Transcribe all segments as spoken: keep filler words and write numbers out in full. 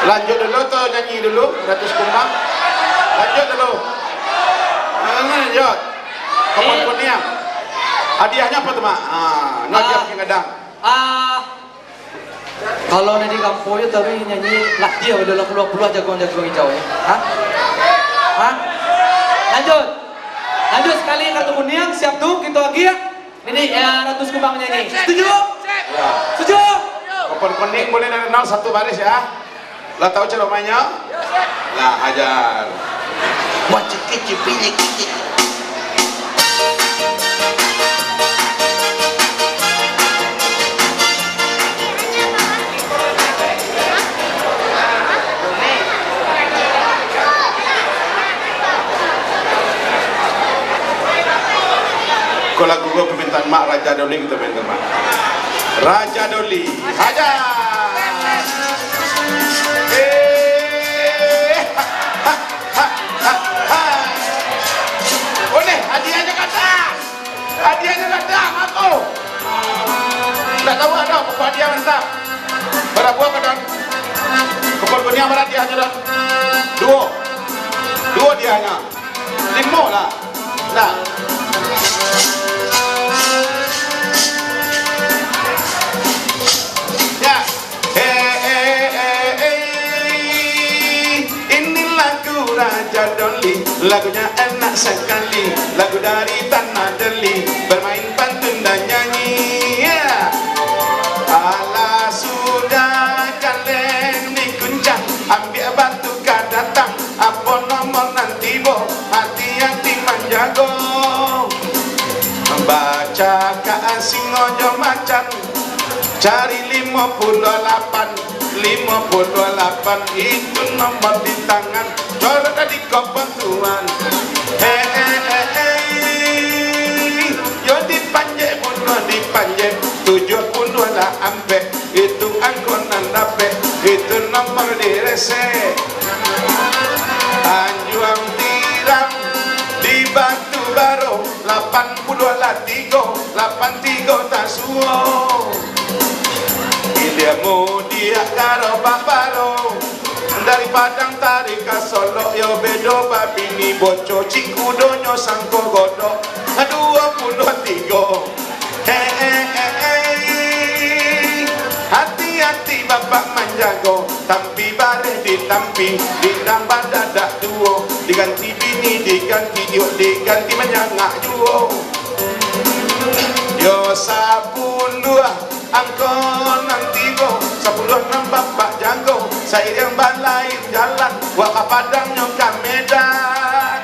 Lanjut dulu tu, nyanyi dulu, Ratus Kumbang. Lanjut dulu. Nah, lanjut. Kepala Eh. Kuniang. Hadiahnyo apo tu, Mak? Ah, no hadiah Ah. gadang. Ah. Kalau nan di kampuang tu, tapi nyanyi lah dia, udah lah puluah-puluah jagoan-jagoan hijau, ya. Hah? Hah? Lanjut. Lanjut sekali, kartu kuniang, siap tu, kita lagi, ya. Ini, ya, Ratus Kumbang nyanyi. Setuju? Ya. Setuju? Kompor kuning boleh dari nol satu baris, ya. Lah tahu cara mainnya? Lah, ajar. Wah, cekik, cipik, cekik, cekik. Ko lagu ko permintaan Mak, Raja Doli kito main tu, Mak. Raja Doli. Haja. Eh. Ha, ha, ha, ha. Boleh, hadiahnyo gadang. Hadiahnyo gadang, aku. Ndak tahu ado, pokok hadiah mantap. Bara buah gadang? Kepala kuniang bara hadiahnyo, Don? Duo. Duo hadiahnyo. Limo lah. Nah. Ya. Eh, eh, eh, eh. Ini lagu Raja Doli, lagunya enak sekali, lagu dari Tanah Deli, bermain pantun dan nyanyi. Ya. Alah sudah kaleng dikuncang, ambiak batu ka datang. Apo nomor nan tibo, hati-hati manjago. Bacakak singo jo macan, cari limo puluah lapan, limo puluah lapan itu nomor di tangan. Corok tadi ko bantuan. Eh, eh, eh, eh. Yo dipanjek bunuah, dipanjek tujuah puluah lah ampek. Itu angko nan dapek, itu nomor di rese. Anjuang Tiram di Batu Baro, lapan puluah lah tigo, lapan tigo tasuo. Ilia Mudiak Garobak Baro, dari Padang Tari ka Solok, yo bedo babini boco, cik kudonyo sangko godok, duo puluah tigo. Eh, eh, eh, eh. Hati-hati bapak manjago, tampi bareh ditampi, dindang badadak duo, diganti bini, diganti iok, diganti manyangak juo. Yo sapuluah angko nan tibo, sapuluah nan bapak jago, sairiang balain jalan, wak ka Padang nyo ka Medan.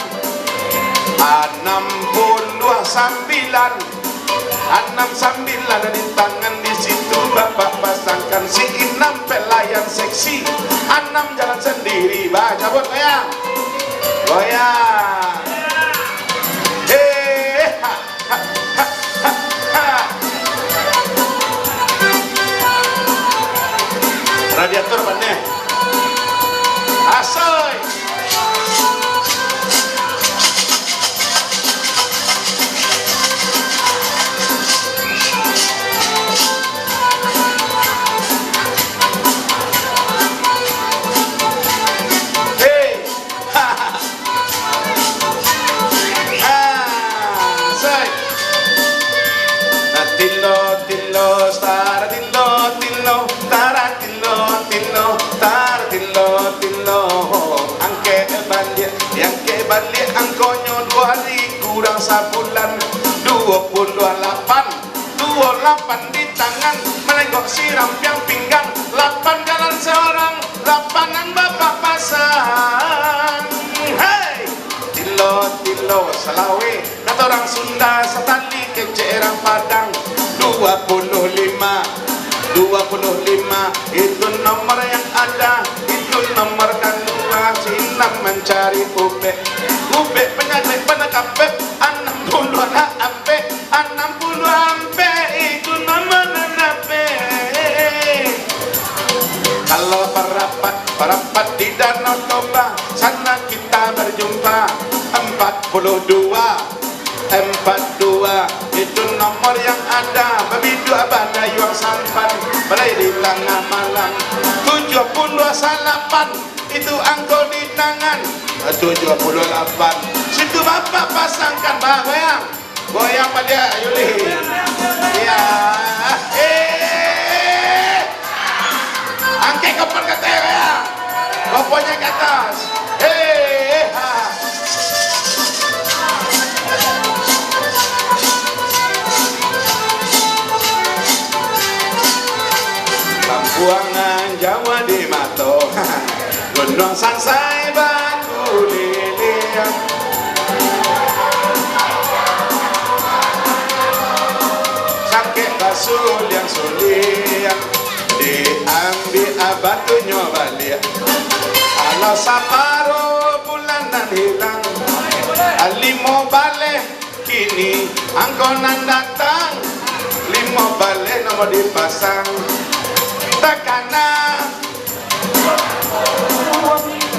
Anam puluah sambilan, anam sambilan di tangan di situ, bapak pasangkan si inam pelayan seksi, anam jalan sendiri, bah, cabut goyang, goyang, eh, ha, ha, ha, ha, ha. Radiator paneh. Asoy. Hei. Ah, say. Tilo, tilo, tara tilo, tilo, tara tilo, tilo, tara tilo, tilo. Angkek baliak, angkek baliak, angkonyo duo hari kurang sabulan. Duo puluah lapan, duo lapan di tangan, manengok si rampiang pinggang, lapan jalan seorang, lapan nan bapak pasang. Hei! Tilo, tilo, salawe, kato urang Sunda, satali kecek urang Padang. Duo puluah lima, duo puluah lima, itu nomor yang ada, itu nomor kalua, si inam mancari ubek. Ubek panyakik panakapek, anam puluah lah ampek. Anam puluah ampek itu nomor nan dapek. Kalau parapat, parapat di Danau Toba, sana kita berjumpa. Empat puluh dua, empat dua, itu nomor yang ada, babiduak badayuang sampan. Balai di tangah malam, tujuah puluah salapan, itu angko di tangan, tujuah puluah lapan. Situ Bapak pasangkan, Bah, goyang. Goyang baliak, Yuli. Ya. Eh. Angkek kopor ka ateh, goyang. Kopornyo ka ateh. Eh, ha. Kampuang nan jauah di mato, gunuang sansai bakuliliang. Sangkek basuliang-suliang, diambiak batunyo baliak. Alah saparo bulan nan hilang, limo baleh kini angko nan datang, limo baleh nomor dipasang. Takana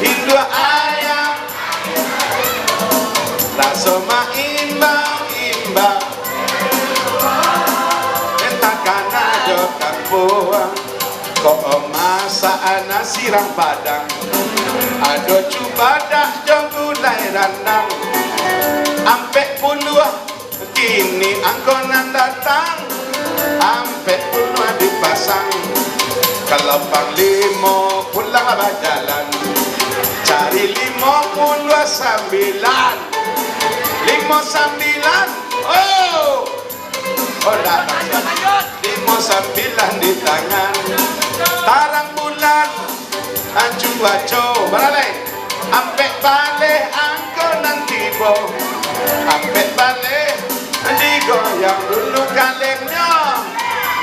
induak ayam, raso maimbau-imbau. Takana jo kampuang, kok masak nasi rang padang, ado cubadak jo gulai randang. Ampek puluah kini angko nan datang, ampek puluah dipasang. Kalau panglimo pulang bajalan, cari limo puluah sambilan. Limo sambilan, oh! Oh, dah. Limo sambilan di tangan. Tarang bulan, ancu aco. Baralai. Ampek baleh angko nan tibo. Ampek baleh digoyang dulu kalengnyo.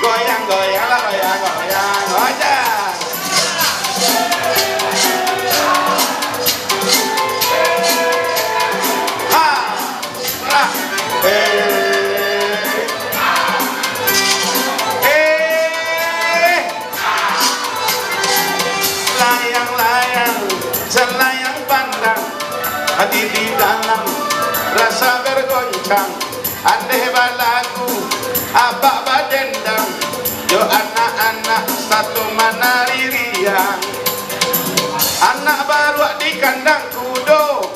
Goyang, goyang lah, goyang, goyang. Goyang. Ha. Eh. Eh. Layang-layang, salayang pandang, hati di dalam rasa bergoncang. Andeh balagu, abak badendang, jo anak-anak sato manari riang. Anak baruak di kandang kudo,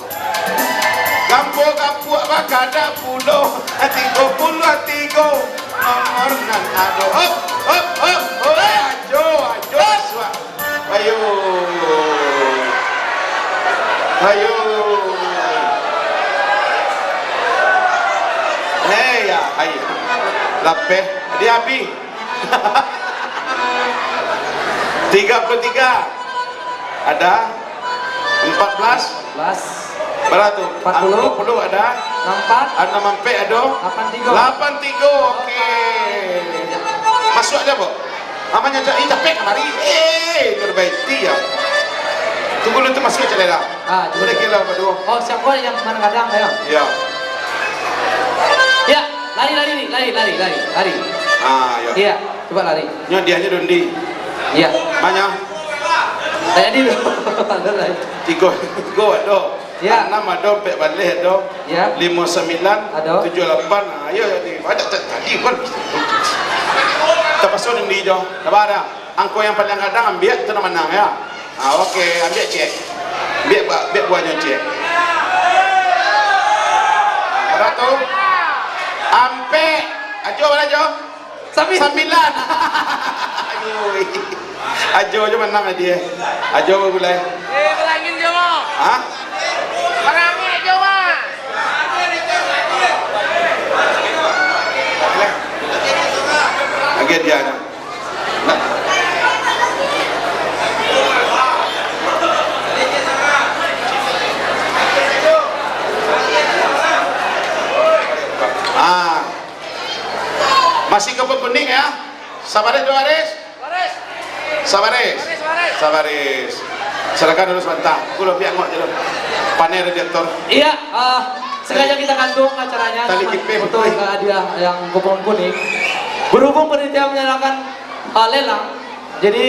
gampo gapuak bakada pulo, tigo puluah tigo nomor nan ado. Hop, hop, hop, hop, ajo, ajo, suak. Ayo. Ayo. Eh, ya, ayo. Lapeh. Dia habis. Tiga puluh tiga. Ada. Empat belas. Belas. Bara tu? Empat puluh. Empat puluh ada. Enam empat. Enam ampek ada. Lapan tiga. Lapan tiga. Oke. Masuk aja, Bu. Namanya cak, ih, capek kamari. Eh, perbaiki ya. Tunggu dulu tu masuk aja, Lela. Ah, boleh gila berdua. Oh, siapa yang mana kadang, ya? Ya. Ya, lari, lari ni, lari, lari, lari, lari. Ah, ya. Iya. Coba lari. Nyo dianyo dondi. Iya. Banyak. Tanya dulu. Ada lagi. Tigo, tigo ado. Iya. Anam ado, ampek baleh ado. Iya. Limo sambilan, ado. Tujuah lapan. Ah, iyo, iyo, di, banyak ta-, tadi pun. Tapaso dondi jo. Sabar dah. Angko yang paling kadang ambiak tu nan manang, ya. Ah, oke, ambiak ciek. Ambiak ba-, ambiak buahnyo ciek. Bara tu? Ampek. Ajo bara, Jo? Sambi-, sambilan. Aduh. Ajo jo manang tadi, eh. Ajo bagulai. Eh, barangin jo, Mo. Hah? Barangin jo, Mo. Lagi dia. Nah. Ah. Masih kebun kuning ya? Sabareh dua baris? Sabareh. Sabareh. Sabareh. Silakan dulu sebentar. Aku lebih angok je dulu. Panel radiator. Iya, eh, sengaja kita gantung acaranya. Tali kipeh, untuk, betul. Eh, hadiah yang kupon kuning. Berhubung panitia menyerahkan, eh, lelang, jadi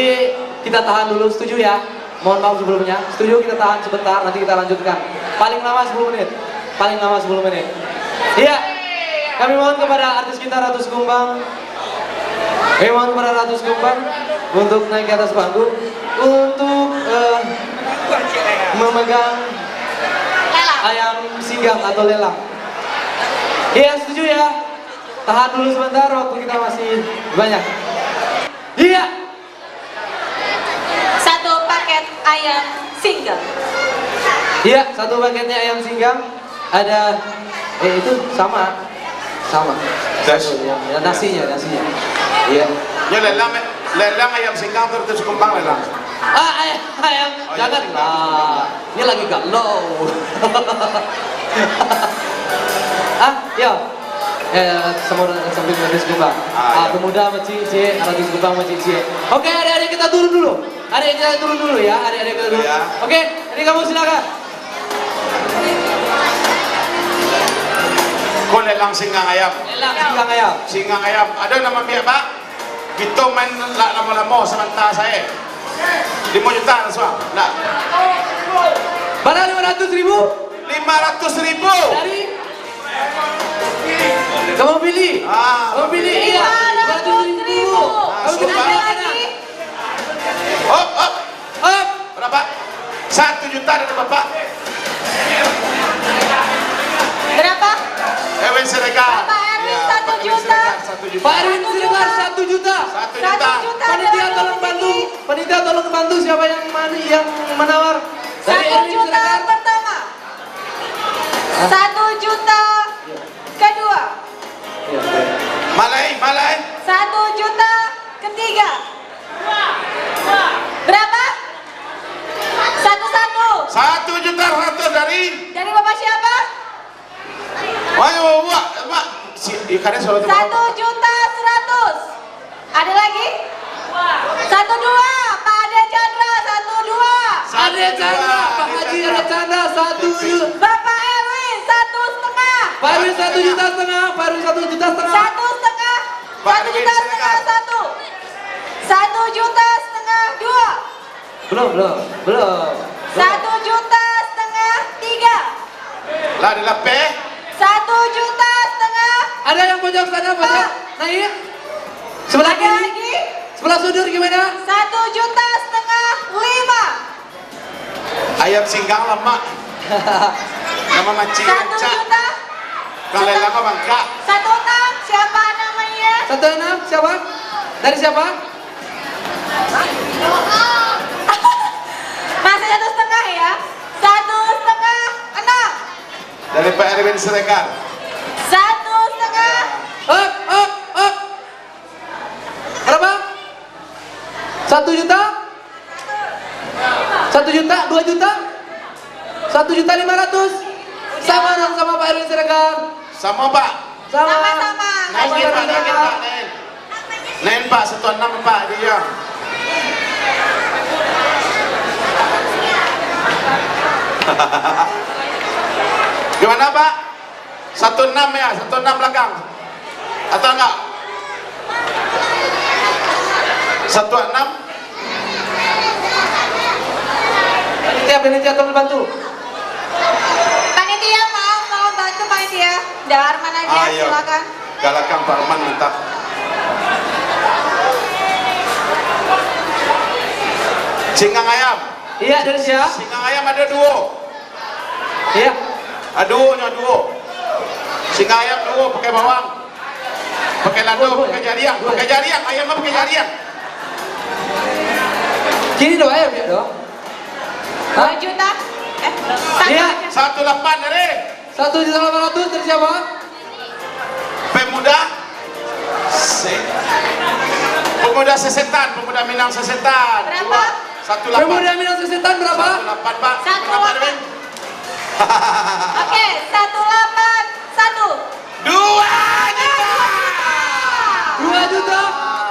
kita tahan dulu, setuju ya? Mohon maaf sebelumnya. Setuju kita tahan sebentar, nanti kita lanjutkan. Paling lama sepuluh menit. Paling lama sepuluh menit. Iya. Kami mohon kepada artis kita, Ratu Sikumbang. Oke, mohon para Ratu Sekumbang untuk naik ke atas panggung untuk, eh, memegang ayam singgang atau lelang. Iya, setuju ya? Tahan dulu sebentar, waktu kita masih banyak. Iya. Satu paket ayam singgang. Iya, satu paketnya ayam singgang. Ada, eh, itu sama. Sama. Tes. Satu, ya, ya, nasinya, nasinya. Iya. Ya, lelang, lelang ayam singgang tu, Ratu Sekumbang lelang. Ah, ayam, ayam, oh, iya, jangan. Singgang. Ah, ini lagi galau. Ah, iya. Eh, sama sambil Ratu Sekumbang. Ah, ah, iya. Pemuda macik-cik, Ratu Sekumbang macik-cik. Oke, adik-adik kita turun dulu. Adik kita turun dulu ya, adik-adik kita turun. Ya. Oke, jadi kamu silakan. Ko lelang singgang ayam. Lelang singgang ayam. Singgang ayam. Ado nan maambiak, Pak? Kito main lah lamo-lamo samantaro sae. Limo juta langsuang. Ndak. Bara lima ratus ribu? Lima ratus ribu. Dari? Kamu pilih? Ah, kamu pilih, iya. Lima ratus ribu. Lima ratus ribu. Ah, kamu sudah sumpah. Pilih mana? Op, op. Op. Berapa? Satu juta dari Bapak. Berapa? Erwin Siregar. Bapak Erwin, ya, satu juta. Pak Erwin Siregar, satu juta. Pak Erwin Siregar, satu juta. Satu juta. Satu juta. Panitia, tolong bantu. Panitia, tolong bantu siapa yang mani-, yang menawar. Dari Erwin Siregar. Satu juta pertama. Hah? Satu juta kedua. Iya, iya. Malai, malai. Satu juta ketiga. Berapa? Satu-satu. Satu juta seratus dari? Dari Bapak siapa? Ayo, Pak, Pak. Si, ya, kalian sudah tahu. Satu juta seratus. Ada lagi? Satu dua, Pak Ade Chandra, satu dua. Ade Chandra, Pak Haji Ade Chandra, satu juta. Bapak Erwin, satu setengah. Pak Erwin, satu juta setengah, Pak Erwin, satu juta setengah. Satu setengah, satu juta setengah, satu. Satu juta setengah, dua. Belum, belum, belum. Satu juta setengah, tiga. Lah, dilapeh. Satu juta setengah. Ada yang pojok sana, pojok. Pak. Naik. Sebelah kiri. Ada lagi? Sebelah sudut gimana? Satu juta setengah, lima. Ayam singgang lamak. Nama mancing rancak. Satu juta. Kalau satu, lelang mah bangkak. Satu enam, siapa namanya? Satu enam, siapa? Dari siapa? Masih satu setengah ya? Satu setengah, enam. Dari Pak Erwin Siregar. Satu setengah. Up, up, up. Berapa? Satu juta? Satu juta? Dua juta? Satu juta lima ratus? Sama dong sama Pak Erwin Siregar. Sama, Pak. Sama. Sama-sama. Naikin, Pak, naikin, Pak, naikin. Naikin, Pak, satu enam, Pak, dia. Gimana, Pak? Satu enam ya, satu enam belakang. Atau enggak? Satu enam. Panitia, panitia, tolong bantu. Panitia, maaf, tolong bantu panitia. Darman aja, ayo, silakan. Galakkan Pak Arman, mantap. Singgang ayam. Iya, dari siap. Singgang ayam ada duo. Iya. Ah, duo nyo, duo. Singgang ayam duo, pakai bawang. Pakai lado, duo, duo, pakai jariang. Duo. Pakai jariang, ayam mah pakai jariang. Kini do ayam ya do? Hah? Dua juta. Eh, satu. Iya. Satu lapan dari? Satu juta lapan ratus dari siapa? Pemuda Se-, Pemuda Sesetan, Pemuda Minang Sesetan. Berapa? Dua, satu lapan. Pemuda Minang Sesetan berapa? Satu lapan, Pak. Satu lapan. Oke, satu lapan satu. Dua juta. Dua juta.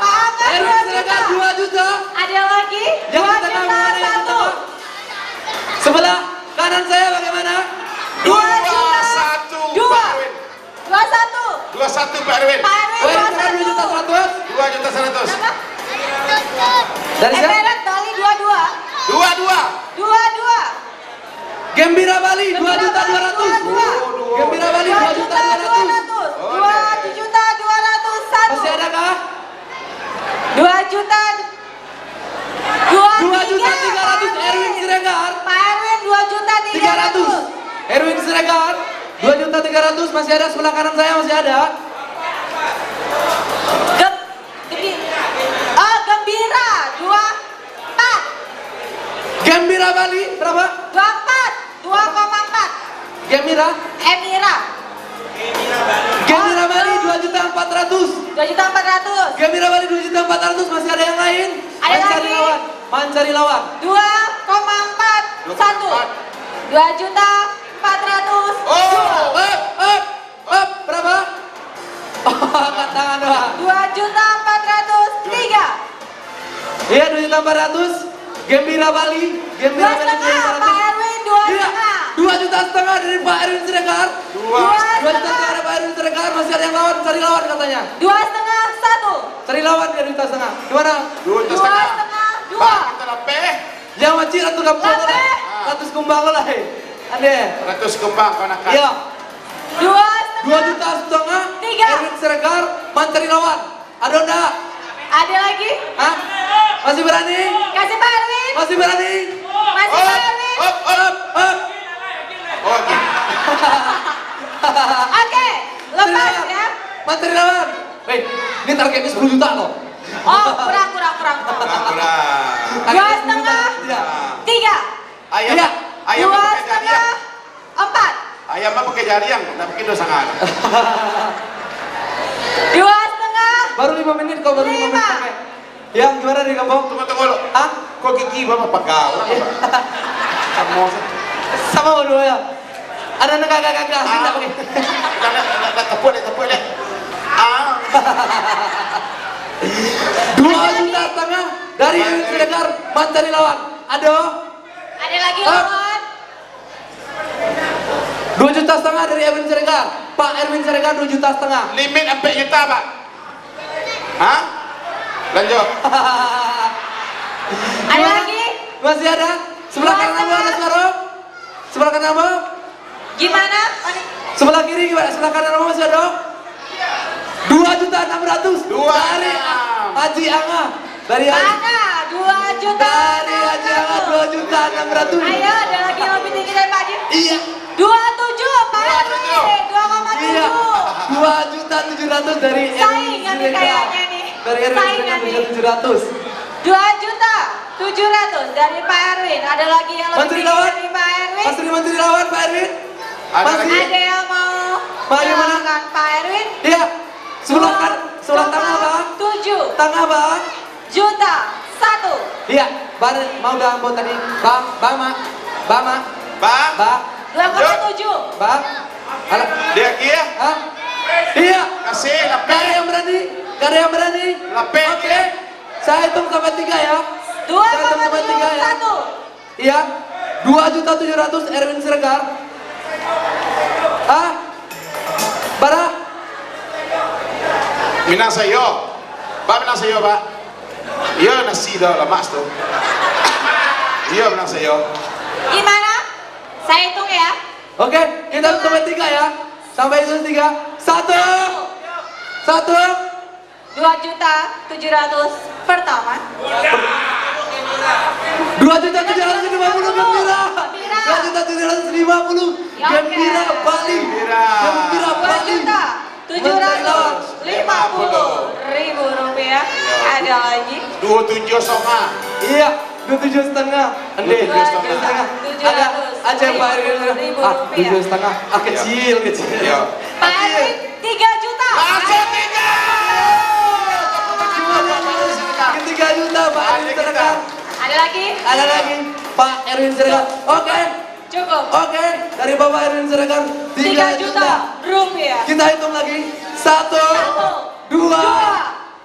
Pak Amir, Erwin dua juta. Silakan, dua juta. Ada lagi? Yang di tengah, dua juta satu. Sebelah kanan saya bagaimana? Dua juta. Dua satu, dua. Pak Erwin. Dua satu. Dua satu, Pak Erwin. Pak Erwin, oh, dua satu. Dua juta seratus. Dua juta seratus. Berapa? Dari siapa? Everett Bali dua dua. Dua dua. Dua dua. Gembira Bali, dua juta dua ratus. Gembira Bali, dua juta dua ratus. Dua juta dua ratus. Dua juta dua ratus satu. Masih adakah? Dua juta. Dua juta tiga ratus, Erwin Siregar. Pak Erwin, dua juta tiga ratus. Tiga ratus. Erwin Siregar, dua juta tiga ratus, masih ada sebelah kanan saya, masih ada. Gem-, gemi-, oh, Gembira, dua empat. Gembira Bali, berapa? Dua empat. Dua koma empat. Gemira? Emira. Gemira Bali, dua juta empat ratus. Dua juta empat ratus. Gemira Bali, dua juta empat ratus. Masih ada yang lain? Ada lagi? Mancari lawan. Mancari lawan. Dua koma empat satu. Dua koma empat. Dua juta empat ratus. Oh, up, up, up. Berapa? Angkat tangan doang. Dua juta empat ratus tiga. Iya, dua juta empat ratus. Gembira Bali, Gembira Bali, dua setengah, dua juta empat ratus. Pak Erwin, dua setengah. Iya, dua juta setengah dari Pak Erwin Siregar. Dua. Dua juta setengah dari Pak Erwin Siregar, masih ada yang lawan, cari lawan katanya. Dua setengah, satu. Cari lawan dia dua juta setengah. Gimana? Dua juta setengah. Dua setengah, dua. Pak, kita lapeh. Yang macik ratu kampung tu lah. Lapeh. Ratus kumbang tu lah, eh. Ande. Ratus kumbang, kawan-kawan. Iya. Dua setengah. Dua juta setengah. Tiga. Erwin Siregar, mancari lawan. Ada ndak? Ada lagi? Hah? Masih berani? Kasih Pak Erwin. Masih berani? Masih Pak Erwin. Up, up, up. Oke. Oke, lepas ya. Mancari lawan. Hei, ini targetnya sepuluh juta loh. Oh, kurang, kurang, kurang, kurang. Kurang, kurang. Dua setengah. Iya. Tiga. Ayam, iya. Ayam. Dua setengah. Empat. Ayam mah pakai jariang, ndak mungkin dua setengah. Dua setengah. Baru lima menit kok, baru lima menit. Lima. Pakai. Yang gimana di kampung? Tunggu, tunggu dulu. Hah? Kok gigi bapak pagau lah, Bapak? Sama. Sama dua ya. Ada negak gagah, gagah, ah, tidak pakai. Dah, dah, dah, dah, tepuk deh, tepuk deh. Ah. Dua juta setengah dari Erwin Siregar, mancari lawan. Aduh. Ada lagi, ah, lawan? Dua juta setengah dari Erwin Siregar. Pak Erwin Siregar, dua juta setengah. Limit ampek juta, Pak. Hah? Lanjut. Ada lagi? Masih ada? Sebelah kanan abang ada suara? Sebelah kanan abang? Gimana? Sebelah kiri gimana? Sebelah kanan abang masih ada? Dua juta enam ratus. Dua enam. Dari Haji Anga. Dari Haji. Mana? Dua juta enam ratus. Dari Haji Anga, dua juta enam ratus. Ayo, ada lagi yang lebih tinggi dari Pak Haji? Iya. Dua tujuh, Pak Erwin. Dua tujuh. Dua koma tujuh. Iya. Dua juta tujuh ratus dari Erwin Siregar. Saingan nih kayaknya nih. Dari Erwin Siregar, saingan nih. Dua juta tujuh ratus. Dua juta tujuh ratus dari Pak Erwin. Ada lagi yang lebih tinggi dari Pak Erwin? Mancari lawan? Masih mancari lawan, Pak Erwin? Ada lagi? Masih? Ada yang mau menyalahkan Pak Erwin? Pak Erwin mana? Iya. Sebelah kan-, sebelah tangah, Bang. Dua koma tujuh. Tangah, Bang. Juta satu. Iya, Bang, mau dah ambo tadi. Bang, Bang, Mak. Bang, Mak. Bang. Bang. Dua koma tujuh. Bang. Alah. Dia lagi ya? Hah? Iya. Kasih, lapeh. Gak ada yang berani. Gak ada yang berani. Lapeh. Oke. Saya hitung sampai tiga ya. Saya hitung sampai tiga ya. Dua koma tujuh satu. Iya, dua juta tujuh ratus Erwin Siregar. Hah? Bara? Minang sayo. Pak, minang sayo, Pak. Iyo, nasi dah lamak tu. Iyo, minang sayo. Gimana? Saya hitung ya. Oke, kita hitung sampai tiga ya. Sampai hitung tiga. Satu. Satu. Dua juta tujuh ratus pertama. Dua juta tujuh ratus lima puluh, Gembira. Gembira. Dua juta tujuh ratus lima puluh. Ya, oke. Gembira Bali. Gembira. Gembira Bali. Dua juta tujuh ratus lima puluh ribu rupiah. Ada lagi? Dua tujuh setengah. Iya. Dua tujuh setengah. Ande, dua tujuh setengah. Ada aja, Pak Erwin. Dua juta tujuh ratus lima puluh ribu rupiah. Ah, tujuh setengah. Ah, kecil, kecil. Iya. Pak Erwin, tiga juta. Langsung tiga. Gimana, Pak Erwin Siregar? Tiga juta, Pak Erwin Siregar. Ada lagi? Ada lagi, Pak Erwin Siregar. Oke. Cukup. Oke, dari Bapak Erwin Siregar, tiga juta rupiah. Tiga juta. Kita hitung lagi. Satu, dua,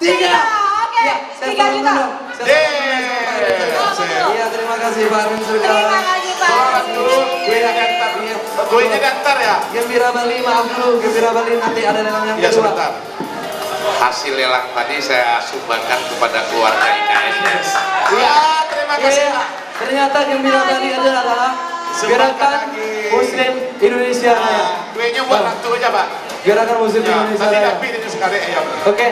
tiga. Tiga. Oke, ya, saya tiga juta. Saya salam dulu. Yeay. Iya, terima kasih, Pak Erwin Siregar. Terima kasih, Pak Erwin. Kuenya diantar. Iya. Kuenya diantar, ya? Gembira Bali, maaf dulu. Gembira Bali nanti ada dalam yang kedua. Iya, sebentar. Hasil lelang tadi saya sumbangkan kepada keluarga I K S. Iya, terima kasih, Pak. Ternyata Gembira Bali itu adalah Gerakan Muslim Indonesia Raya. Duitnya buat ratu aja, Pak. Gerakan Muslim Indonesia Raya. Tapi, tapi itu sekali, ya. Oke.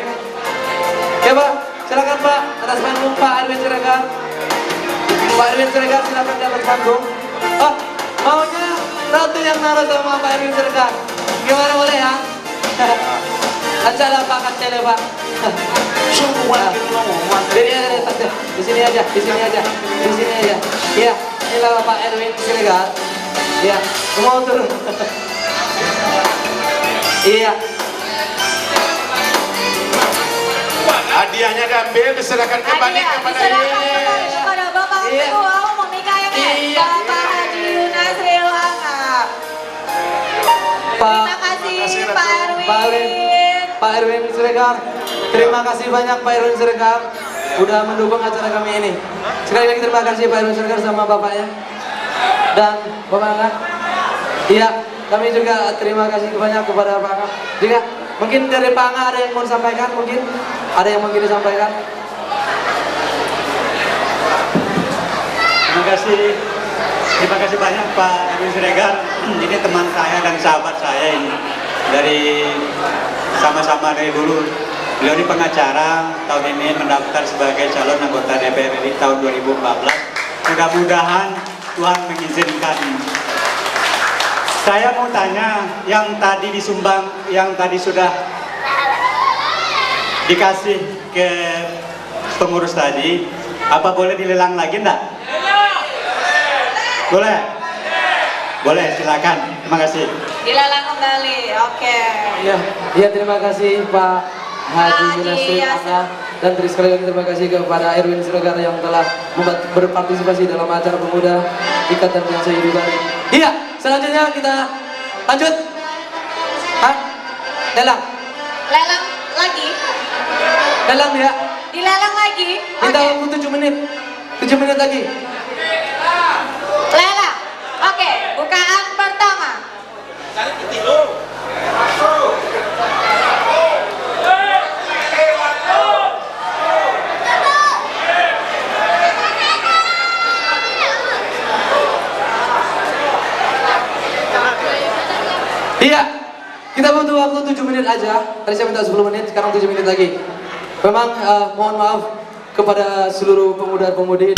Ya, Pak. Silakan, Pak, atas panggung, Pak Erwin Siregar. Pak Erwin Siregar, silakan di atas panggung. Oh, maunya Ratu yang naruh sama Pak Erwin Siregar. Gimana, boleh ya? Ajaklah Pak Kacil ya, Pak. Jadi, ya, ya, ya, di sini aja, di sini aja, di sini aja. Iya, inilah Pak Erwin Siregar. Iya, mau turun. Iya. Hadiahnya diambil, diserahkan kembali. Hadiah kepada diserahkan kembali kepada Bapak Ketua Umum I K M S, Bapak Haji Yunasril Hanga. Pak, terima kasih, Pak Erwin. Pak Erwin Siregar. Terima kasih banyak, Pak Erwin Siregar, udah mendukung acara kami ini. Sekali lagi, terima kasih, Pak Erwin Siregar, sama bapaknya dan Bapak Angga. Iya, kami juga terima kasih banyak kepada Pak Angga. Juga, mungkin dari Pak Angga ada yang mau disampaikan, mungkin ada yang mungkin disampaikan. Terima kasih. Terima kasih banyak, Pak Erwin Siregar. Ini teman saya dan sahabat saya ini. Dari, sama-sama dari dulu. Beliau ini pengacara, tahun ini mendaftar sebagai calon anggota D P R RI tahun dua ribu empat belas. Mudah-mudahan Tuhan mengizinkan. Saya mau tanya, yang tadi disumbang, yang tadi sudah dikasih ke pengurus tadi, apa boleh dilelang lagi ndak? Boleh? Boleh, silakan. Terima kasih. Dilelang kembali, oke. Ya, ya, terima kasih, Pak Haji Haji Yunasri Yasir. Angga. Dan terus sekali lagi terima kasih kepada Erwin Siregar yang telah membat-, berpartisipasi dalam acara pemuda Ikatan Bangsa Hidup tadi. Iya, selanjutnya kita lanjut. Hah? Lelang. Lelang lagi. Lelang ya. Dilelang lagi. Minta waktu tujuh menit. Tujuh menit lagi. Lelang. Oke, bukaan pertama. Iya, kita butuh waktu tujuh menit aja. Tadi saya minta sepuluh menit, sekarang tujuh menit lagi. Memang, eh, mohon maaf kepada seluruh pemuda-pemudi.